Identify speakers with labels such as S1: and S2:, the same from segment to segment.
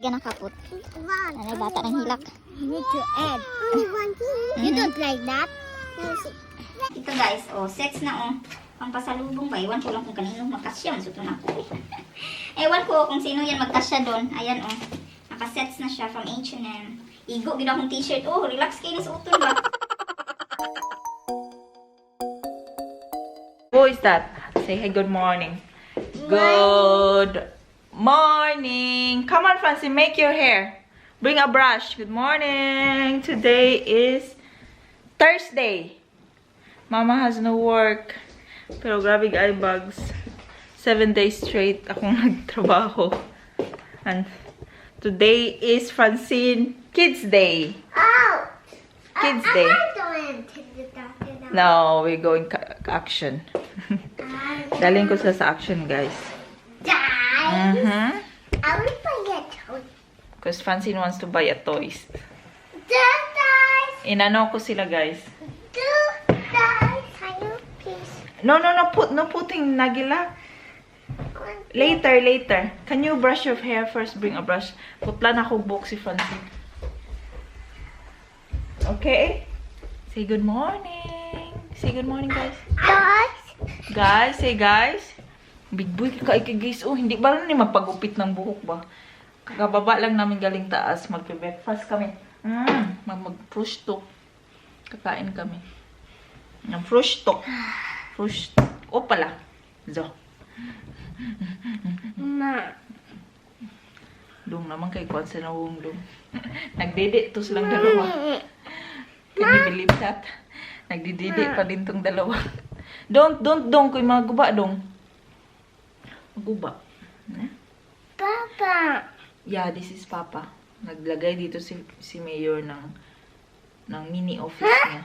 S1: Ganang kaput. Nanay bata ng hilak.
S2: You need to add. You don't like that?
S1: Ito guys, oh, sets na oh. Ang pasalubong ba? Ewan ko lang kung kanino magkasya. Masuto na ako. Ewan ko kung sino yan magkasya doon. Ayan oh. Nakasets na siya from H&M. Igo, gina akong t-shirt. Oh, relax kayo na sa utol ba?
S3: Who is that? Say hey, good morning. Good morning. Come on, Francene, make your hair. Bring a brush. Good morning. Today is Thursday. Mama has no work. Pero grabe eye bags. 7 days straight akong nagtrabaho. And today is Francene Kids Day.
S2: Oh!
S3: Kids Day.
S2: I don't intend that.
S3: No, we're going action. Daling ko sila sa action, guys.
S2: Guys, I will forget toys.
S3: Because Francene wants to buy a toys.
S2: Guys,
S3: Inano ko sila, guys.
S2: guys, can you please?
S3: No, putting nagila. Later. Can you brush your hair first? Bring a brush. Putla na ako buhok si Francene. Okay? Say good morning. Say good morning, guys. Guys, say guys. Big boy ka guys. Oh, hindi ba ni magpagupit ng buhok ba? Kakababa lang namin galing taas. Magpe-breakfast kami. Mag-frushtok. Kakain kami. Ng frushtok. Frushtok. O pala. Zo.
S2: Ma.
S3: Dong naman kay Kwan sa nawong dong. Nagdede to silang dalawa. Can you believe that? Nagdidede pa din tong dalawa. Don't, kuy maguba dong. Maguba.
S2: Papa.
S3: Yeah, this is Papa. Naglagay dito si Mayor ng mini office niya.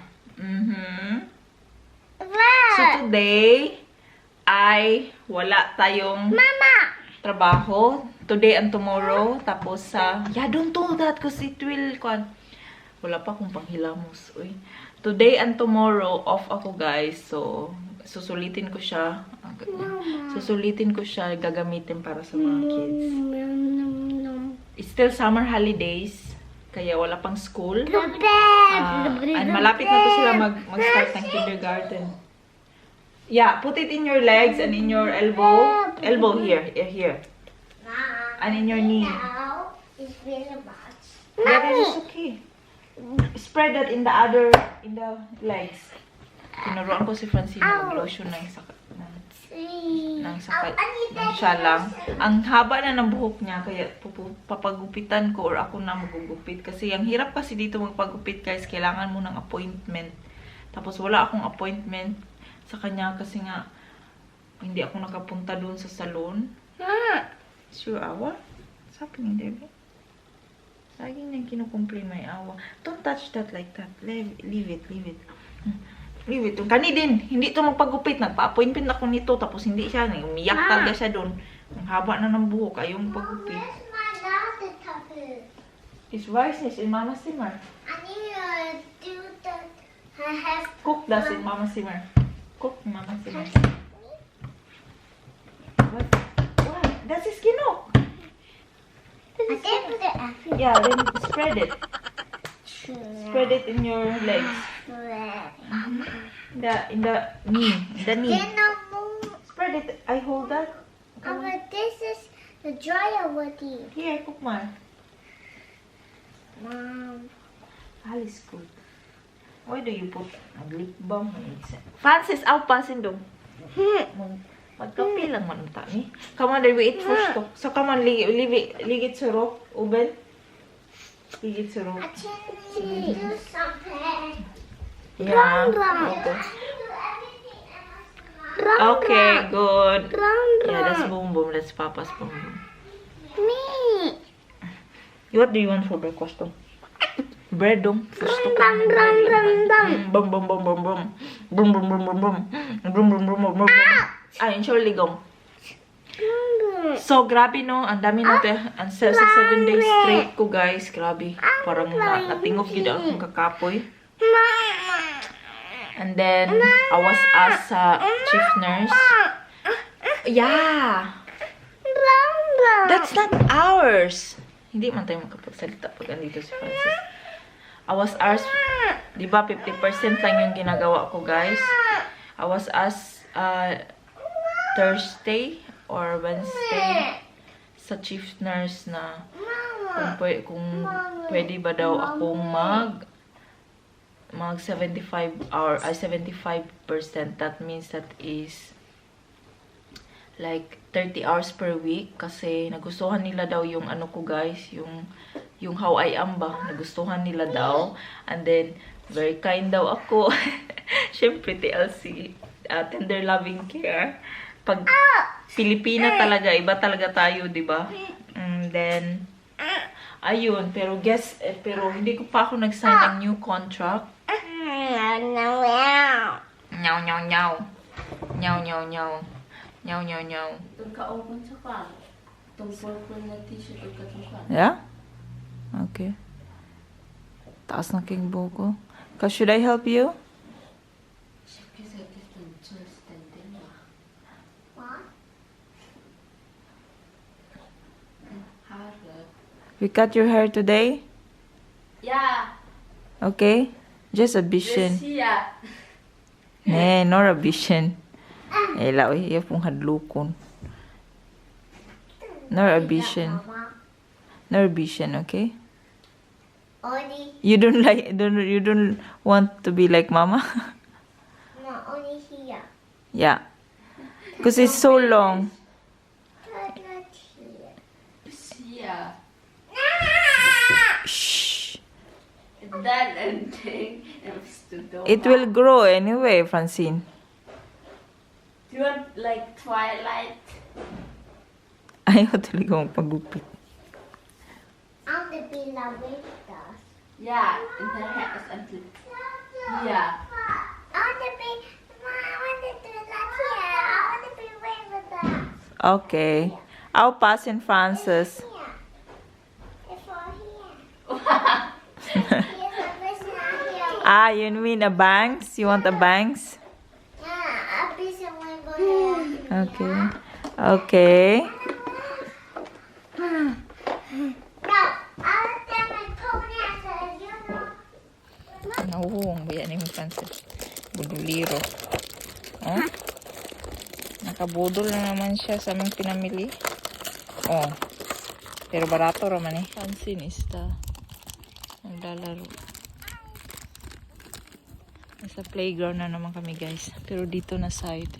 S3: So today ay wala tayong trabaho. Today and tomorrow. Tapos yeah, don't do that because it will wala pa akong panghilamos. Uy. Today and tomorrow off ako, guys. So susulitin ko siya. Gagamitin para sa mga kids. It's still summer holidays. Kaya wala pang school. And malapit na to sila mag-start ng kindergarten. Yeah, put it in your legs and in your elbow. Elbow here. And in your knee.
S2: It's really bad.
S3: Yeah, that is okay. Spread that in the legs. Tinuruan ko si Francine mag-lotion ng siya lang. Ang haba na ng buhok niya, kaya papagupitan ko or ako na magugupit. Kasi ang hirap kasi dito magpagupit, guys. Kailangan mo ng appointment. Tapos wala akong appointment sa kanya kasi nga hindi ako nakapunta doon sa salon. Sure, awa? What's happening, Debbie? Laging niyang kinukomplain may awa. Don't touch that like that. Leave it. Leave it. Kani din. Hindi ito magpagupit. Nagpa-appointment ako nito. Tapos hindi siya. Umiyak talaga siya doon. Ang haba na ng buhok. Ayaw magpagupit. His rice is in Mama Simmer.
S2: I need to do that.
S3: Cook das in Mama Simmer. Cook in Mama Simmer. What? That's his kinok.
S2: I didn't put it after.
S3: Yeah, then spread it. Spread it in your legs. In the knee. Spread it. I hold that.
S2: But this is the dryer woody.
S3: Here, cook more.
S2: Mom.
S3: Alice good. Why do you put a lip balm? Francis, out passing dong. Magkapi lang man ni. Come on, we eat first to. So come on, leave it sa rock, oven. Leave it sa rock.
S2: I can do something.
S3: Yeah. Okay, good. Yeah, that's boom. That's Papa's boom.
S2: Me.
S3: What do you want for breakfast dong? Bread dong. First to. Boom. Ay, surely gong. So, grabe no. Ang dami na ang sa 7 days straight ko, guys. Grabe. Parang natingog yun akong kakapoy. And then, I was asked sa chief nurse. Yeah. That's not ours. Hindi man tayo makapagsalita pag andito si Francis. I was asked, di ba 50% lang yung ginagawa ko, guys. I was asked Thursday or Wednesday sa chief nurse na kung pwede ba daw akong mag 75%. That means that is like 30 hours per week kasi nagustuhan nila daw yung ano ko, guys, yung how I am ba, nagustuhan nila daw. And then very kind daw ako. Syempre TLC, tender loving care. Pag Filipina talaga, iba talaga tayo, di ba? And then ayun, pero pero hindi ko pa ako nag-sign ng new contract. Nyaw, nyaw, nyaw. Nyaw, nyaw, nyaw. Nyaw, nyaw, nyaw.
S4: Pagka-open sa ka. Itong purple na t-shirt pagka-tukan.
S3: Yeah? Okay. Taas na king buko. Should I help you?
S4: Kasi ito yung choice din ba? Harap.
S3: We cut your hair today?
S4: Yeah.
S3: Okay? Just a vision.
S4: Yeah.
S3: Nor a vision. Lawi, iya pong hadlukon. Nor a vision. Nor a vision, okay?
S2: Only,
S3: You don't want to be like mama?
S2: no, only here.
S3: Yeah. Because it's so long.
S2: Not here.
S4: Yeah.
S3: Shh.
S4: That and thing is to do.
S3: It will grow anyway, Francine.
S4: Do you want like Twilight?
S3: Ayaw talaga magpagupit.
S2: I'm the beloved dust.
S4: Yeah. And the hair is until. Yeah.
S2: I want to be, I want to do that here. I want to be with that.
S3: Okay. I'll pass in Francis.
S2: Here. It's for here. Here's a person out here.
S3: You mean a bangs? You want a bangs?
S2: Yeah, a piece of rainbow hair.
S3: Okay. Okay.
S2: No, I'll tell my pony I said, you know.
S3: Nauhong ba yan yung Francis? Buduliro. Oh? Nakabudol na naman siya sa aming pinamili. Oh. Pero barato raman eh. Pansinista. Naglalaro. Nasa playground na naman kami, guys. Pero dito na side.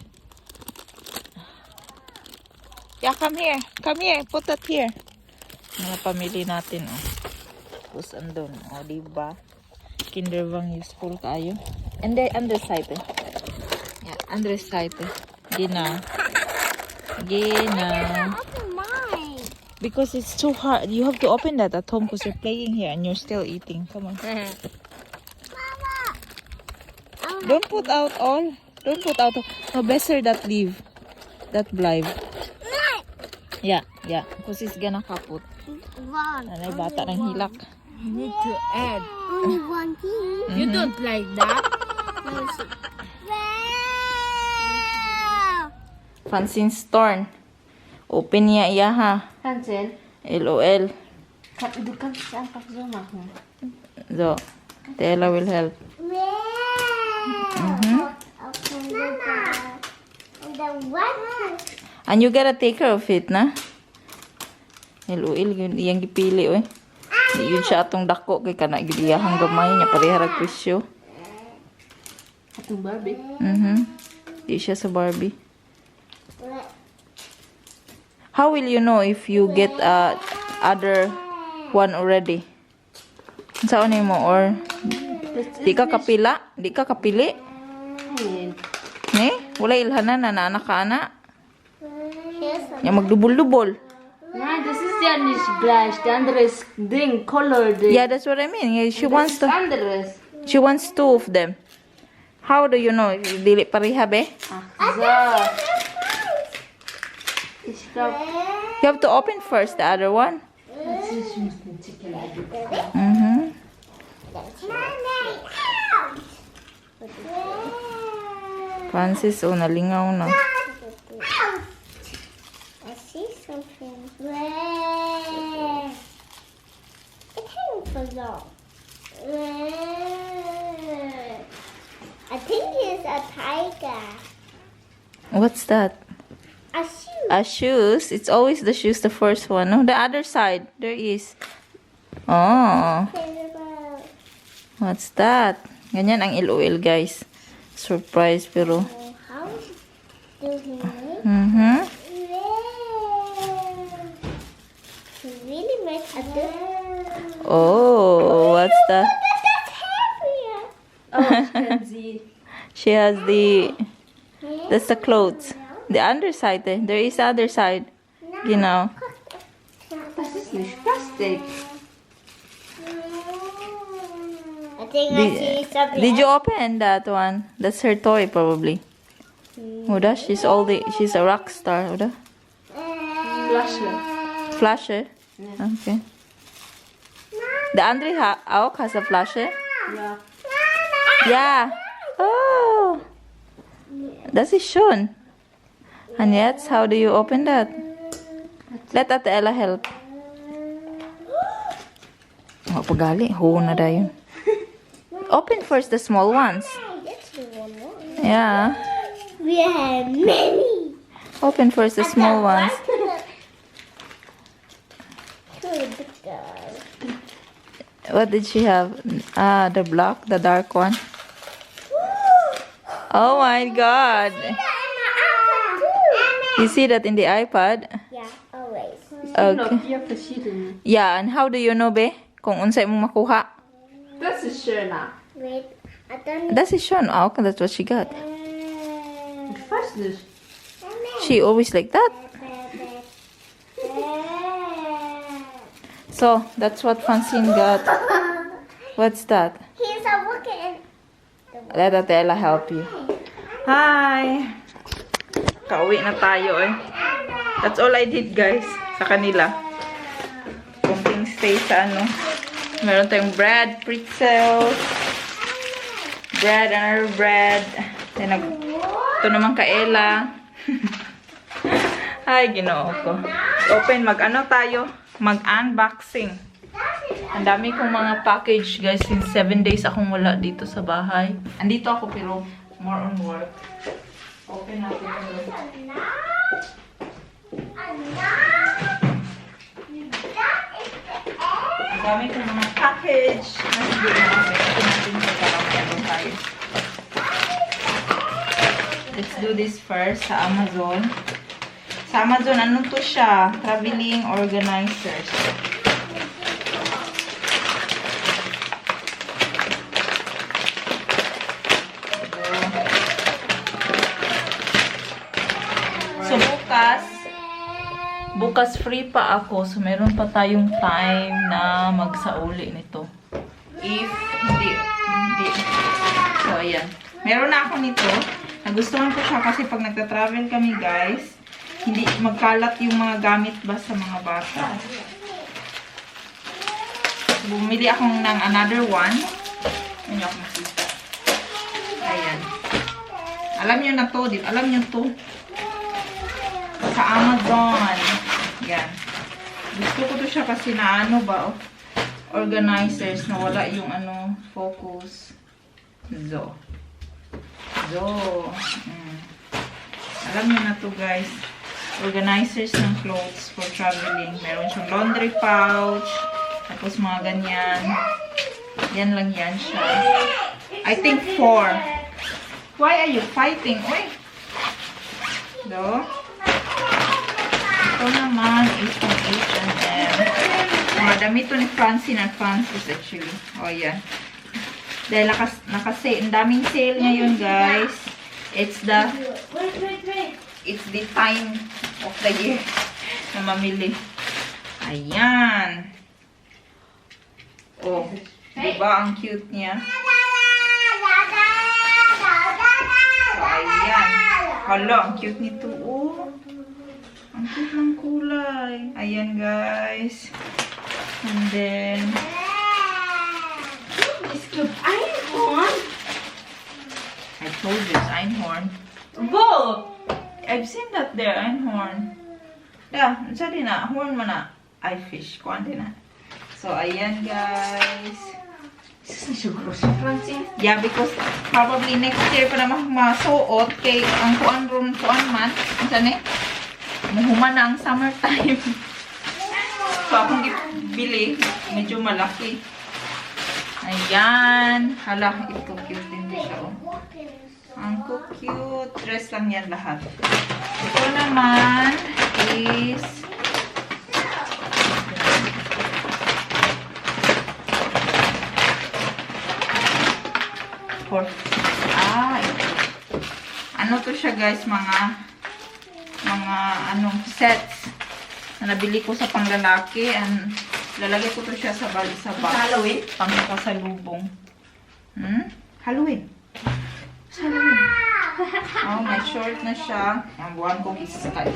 S3: Yeah, come here. Come here. Put that here. Mga pamili natin, oh. Tapos andun. Oh, diba? Kindervang useful kayo. And then, underside, eh. Yeah, underside, eh. Gina. Gina.
S2: Open mine.
S3: Because it's too hard. You have to open that at home because you're playing here and you're still eating. Come on.
S2: Mama.
S3: Don't put out all. Don't put out all. No, better that leave. That blive. Yeah, yeah. Because it's gonna kaput.
S2: One.
S3: Nanay bata ng hilak.
S4: You need to add.
S2: Only one thing.
S4: You don't like that?
S3: Francine's turn. Open niya iya ha.
S4: Francene,
S3: LOL.
S4: dukan sa ang pagzuma.
S3: So, Tela will help.
S2: Open the door. And the one.
S3: And you gotta take care of it, na? LOL, yun iyang gipili, oy. Di yun siya atong dako kay kana gidiyahang gamay niya parehara presyo.
S4: Atong Barbie.
S3: Di siya sa Barbie. How will you know if you get other one already? Saan mo or di ka kapila? Di ka kapili? Ne? Wala ilhanan na anak ka ana. Yang magdubol-dubol.
S4: Nah, this is Janis blush. The other is green colored.
S3: Yeah, that's what I mean. Yeah, she wants to. She wants two of them. How do you know? Dili parehab eh? You have to open first the other one. Francis, oh, nalingaw na.
S2: I see something. buffalo. I think it's a tiger.
S3: What's that?
S2: A shoe.
S3: Shoes. It's always the shoes, the first one. No, the other side. There is. Oh. What's that? Ganyan ang LOL, guys. Surprise, pero.
S2: How do he make?
S3: Mm-hmm.
S2: He really makes a difference.
S3: Oh, what's that?
S2: That's heavier.
S4: Oh,
S3: She has the... That's the clothes. The underside, eh. There is the other side. You know.
S4: Das ist nicht Plastik.
S2: I think I see something.
S3: Did you open that one? That's her toy, probably. Uda, she's a rock star, Uda.
S4: Flasche.
S3: Flashe? Okay. The Andre auch has a flashe?
S4: Ja.
S3: Yeah. Oh. Das ist schön. And yet, how do you open that? Let Ate Ella help. Oh, pagali. Ho na da yun. Open first the small ones.
S2: That's the one more.
S3: Yeah.
S2: We have many.
S3: Open first the small ones. What did she have? Ah, the black, the dark one. Oh my god. You see that in the iPad?
S2: Yeah, always.
S3: Okay.
S4: 4 verschiedene.
S3: Yeah, and how do you know, be? Kung unsay mong makuha?
S4: Das ist schöner.
S2: Wait, I don't
S3: That's is Sean. Oh, okay, that's what she got.
S4: Ich weiß nicht.
S3: She always like that. So, that's what Francine got. What's that?
S2: He's a working.
S3: Let Ate Ella help you. Hi! Kauwi na tayo eh. That's all I did, guys, sa kanila. Kunting stay sa ano. Meron tayong bread, pretzels, bread, another bread. Then, ito naman ka Ella. Ay, ginoo ko. Open, mag-ano tayo? Mag-unboxing. Ang dami kong mga package, guys. Since 7 days akong wala dito sa bahay. Andito ako, pero more on work. Open natin ito. Ang dami kong mga package. Hindi na kami. Open natin ito para meron tayo. Let's do this first sa Amazon. Sa Amazon, ano to siya? Traveling organizers. So, bukas free pa ako. So, meron pa tayong time na magsauli nito. If hindi. So, ayan. Meron na ako nito. Nagustuhan ko siya kasi pag nagta-travel kami, guys, hindi magkalat yung mga gamit ba sa mga bata. Bumili akong ng another one. Hindi ako makita. Ayan. Alam nyo na to. Alam nyo to. Sa Amazon. Yan. Gusto ko to siya kasi na ano ba, organizers na wala yung ano, focus. So. Alam niyo na to, guys. Organizers ng clothes for traveling. Meron siyang laundry pouch. Tapos mga ganyan. Yan lang yan siya. I think 4. Why are you fighting? Uy! Do. Ito naman is from H&M. Mga damit to ni Francene and Francis actually. O, yan. Dahil nakasale. Ang daming sale ngayon, guys. It's the time of the year na mamili. Ayan. Oh, diba ang cute niya? So, ayan. Hala, ang cute nito. Oh, ang cute ng kulay. Ayan, guys. And then,
S4: Einhorn?
S3: I told you it's Einhorn.
S4: Wo?
S3: I've seen that there, Einhorn. Yeah, sorry na. Horn man na. I fish. Kuwan din na. So, So, ayan guys.
S4: Siguro si Francine.
S3: Yeah, because probably next year pa naman masuot kay ang kuan man. Ang saan muhuman na ang summertime. So, akong bili, medyo malaki. Ayan. Hala, ito cute din siya. Oh. Ang cute. Dress lang yan lahat. Ito naman is ito. Ano to siya guys, mga sets na nabili ko sa panglalaki, and lalagay ko to siya sa box.
S4: Halloween?
S3: Pangkasalubong. Halloween. Halloween. Oh, may short na siya. Ang buwan ko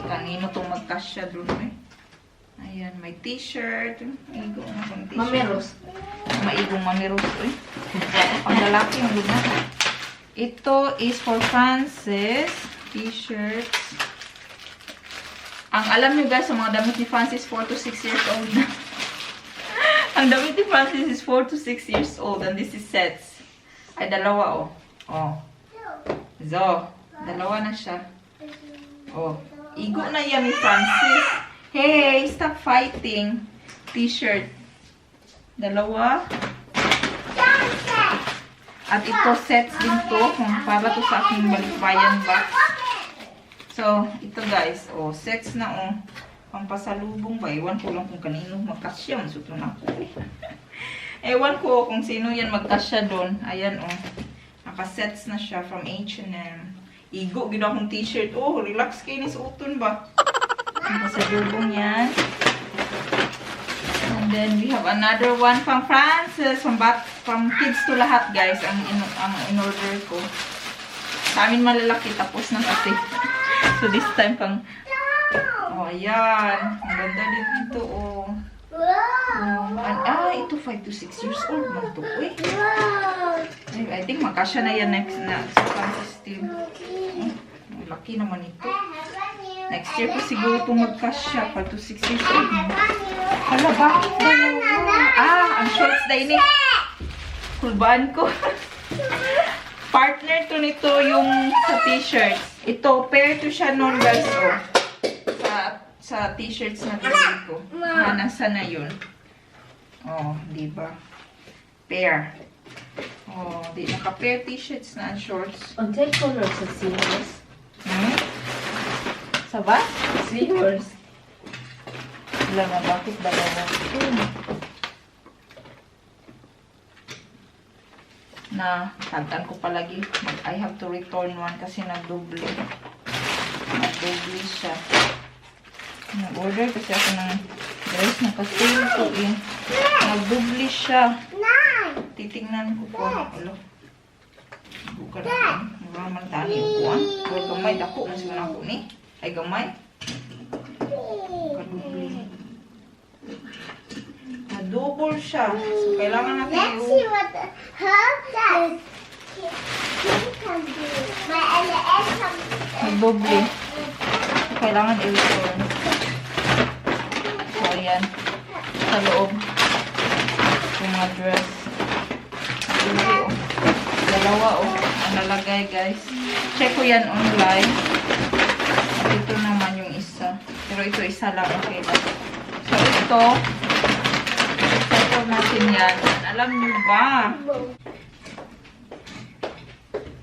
S3: kanino itong magkasya doon eh. Ayan, may t-shirt. Maigo na kong t-shirt.
S4: Mameros.
S3: Maigong mameros eh. Panglalaki ang na. Ito is for Frances. T-shirts. Ang alam nyo guys, sa mga damit ni Frances, 4 to 6 years old na. Ang damit ni Frances is 4 to 6 years old, and this is sets. Ay, dalawa oh. Oh. So, dalawa na siya. Oh. Igo na yan ni Frances. Hey, stop fighting. T-shirt. Dalawa. At ito, sets din to. Para to sa aking balikbayan box. So, ito guys. Oh, sets na oh. Pampasalubong ba? Ewan ko lang kung kanino magkasya. Masuto na ako. Ewan ko kung sino yan magkasya doon. Ayan oh. Naka-sets na siya from H&M. Igo, gina akong t-shirt. Oh, relax kayo ni suoton ba? Pampasalubong yan. And then we have another one from Frances. From kids to lahat guys. Ang in-order ko. Sa amin malalaki. Tapos na kasi. So this time pang... Oh, ayan. Ang ganda din ito, oh. Ito 5 to 6 years old man to, eh. I think makasya na yan next na sa Frances team. Oh, laki naman ito. Next year po siguro itong magkasya. 5 to 6 years old. Hala, bakit dalawa? Ang shorts na ini. Kulbaan ko. Partner to nito yung sa t-shirts. Ito, pair to siya noon guys, oh. Sa t-shirts na bili ko. Nasa na yun. Oh, diba? Pair. Oh, naka-pair t-shirts na shorts.
S4: On take color sa seniors.
S3: Sa ba?
S4: Seniors.
S3: Wala na, bakit dalawa? Na, tagtan ko palagi. I have to return one kasi nagdoble. Nagdoble siya. Nag-order kasi ako ng dress na ka-sale ko eh. Nagdoble siya. Titingnan ko po. Alo. Buka na ko. Naman tani yung kuwan. Pero gamay, dako. Mas na ako ni. Ay, gamay. Kadoble. Na-double siya. So, kailangan natin
S2: Let's see what her does. Can do. My LS comes.
S3: nag-doble. Kailangan i-return. So, ayan. Sa loob. Yung mga dress. Doble, oh. Dalawa, oh. Ang nalagay, guys. Check ko yan online. At ito naman yung isa. Pero ito isa lang. Okay lang. So, ito. Check natin yan. Alam nyo ba?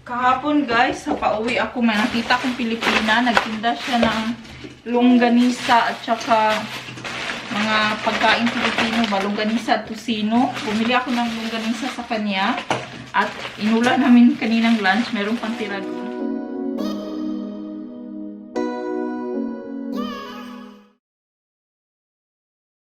S3: Kahapon guys, sa pauwi ako, may nakita kong Filipina. Nagtinda siya ng longganisa at saka mga pagkain Filipino ba, longganisa at tusino. Bumili ako ng longganisa sa kanya at inula namin kaninang lunch. Meron pang tira doon.